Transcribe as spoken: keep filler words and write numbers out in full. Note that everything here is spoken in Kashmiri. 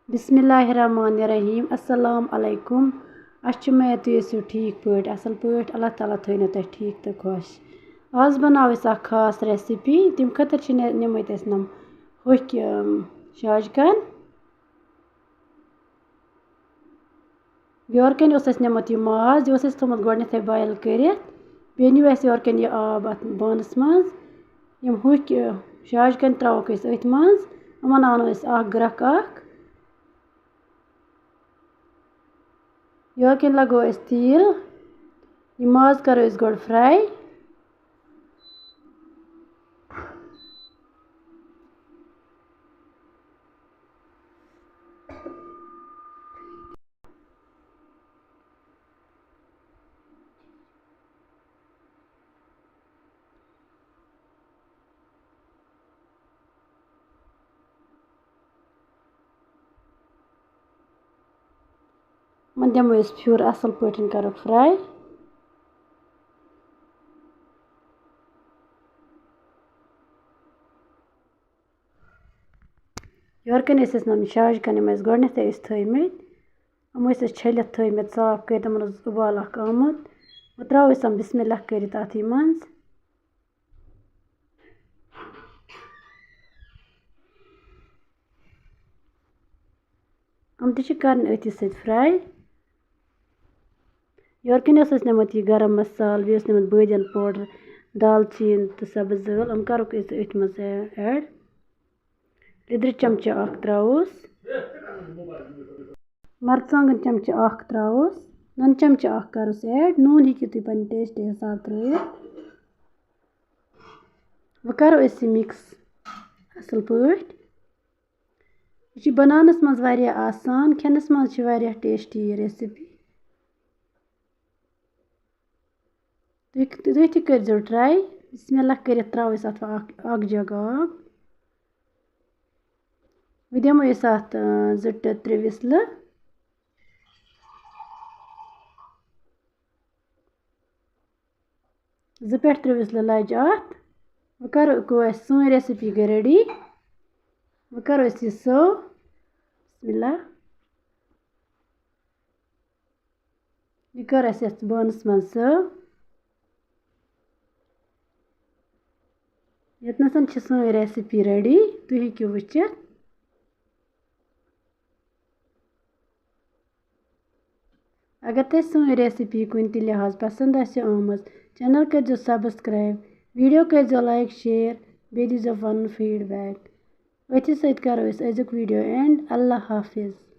بسم اللہ الرحمن الرحیم۔ السلام علیکم۔ اَسہِ چھِ اُمید تُہۍ ٲسِو ٹھیٖک پٲٹھۍ، اَصٕل پٲٹھۍ۔ اللہ تعالیٰ تھٲینو تۄہہِ ٹھیٖک تہٕ خۄش۔ آز بَناوو أسۍ اَکھ خاص recipe۔ تَمہِ خٲطرٕ چھِ نہِ-، نِمٕتۍ اَسہِ نَم ہوٚکھۍ، اَم، شاجکَن۔ یورٕ کَنۍ اوس اَسہِ نِمُت یہِ ماز، یہِ اوس اَسہِ تھوٚمُت گۄڈٕنٮ۪تھٕے boil کٔرِتھ۔ بیٚیہِ نیوٗ اَسہِ یورٕ کَنۍ یہِ آب اَتھ بانَس منٛز۔ یِم ہوٚکھۍ، اَ، شاجکَن ترٛاووکھ أسۍ أتھۍ منٛز۔ یِمَن اَنو أسۍ اَکھ گرٛٮ۪کھ اَکھ۔ یورٕ کَنۍ لَگوو اَسہِ تیٖل۔ یہِ ماز کَرو أسۍ گۄڈٕ fry۔ یِمَن دِمو أسۍ پھیُر، اَصٕل پٲٹھۍ کَرو fry۔ یورٕ کَنۍ ٲسۍ اَسہِ یِم شاجکَن، یِم ٲسۍ گۄڈٕنٮ۪تھٕے أسۍ تھٲومٕتۍ، یِم ٲسۍ اَسہِ چھٔلِتھ تھٲومٕتۍ، صاف کٔرِتھ، یِمَن اوس اُبال اَکھ آمُت۔ وۄنۍ ترٛاوو أسۍ یِم بسم اللہ کٔرِتھ اَتھ یہِ منٛز۔ یِم تہِ چھِ کَرٕنۍ أتھی سۭتۍ fry۔ یورٕ کَنۍ اوس اَسہِ نِمُت یہِ گرم مصالہٕ، بیٚیہِ اوس نِمُت بٲدیان powder، دالچیٖن تہٕ سبٕز ٲلہٕ۔ یِم کَرُکھ أسۍ أتھۍ منٛز add۔ لیٚدرِ چمچہٕ اَکھ ترٛاووس، مرژٕوانٛگن چمچہٕ اَکھ ترٛاووس، نُنہٕ چمچہٕ اَکھ کَروس add۔ نوٗن ہیٚکِو تُہۍ پنٕنہِ taste حساب ترٛٲوِتھ۔ وۄنۍ کَرو أسۍ یہِ mix اَصٕل پٲٹھۍ۔ یہِ چھِ بَناونَس منٛز واریاہ آسان، کھٮ۪نَس منٛز چھِ واریاہ tasty یہِ recipe۔ تُہۍ، تُہۍ تہِ کٔرۍزیو try۔ بسم اللہ کٔرِتھ ترٛاوو أسۍ اَتھ اَکھ، اَکھ jug آب۔ وۄنۍ دِمو أسۍ اَتھ، اۭں، زٕ ٹُو ترٛےٚ whistle۔ زٕ پٮ۪ٹھ ترٛےٚ whistle لَجہِ اَتھ۔ وۄنۍ کَرو، گوٚو اَسہِ سٲنۍ recipe گٔے ready۔ وۄنۍ کَرو أسۍ یہِ serve۔ بسم اللہ۔ یہِ کٔر اَسہِ یَتھ بانَس منٛز serve۔ ییٚتنَس چھِ سٲنۍ recipe ready، تُہۍ ہیٚکِو وٕچھِتھ۔ اگر تۄہہِ سٲنۍ recipe کُنہِ تہِ لحاظ پسنٛد آسہِ آمٕژ، channel کٔرۍزیو subscribe، video کٔرۍزیو like، share، بیٚیہِ دیٖزیو پنُن feedback۔ أتھی سۭتۍ کرو أسۍ أزیُک video end۔ اللہ حافظ۔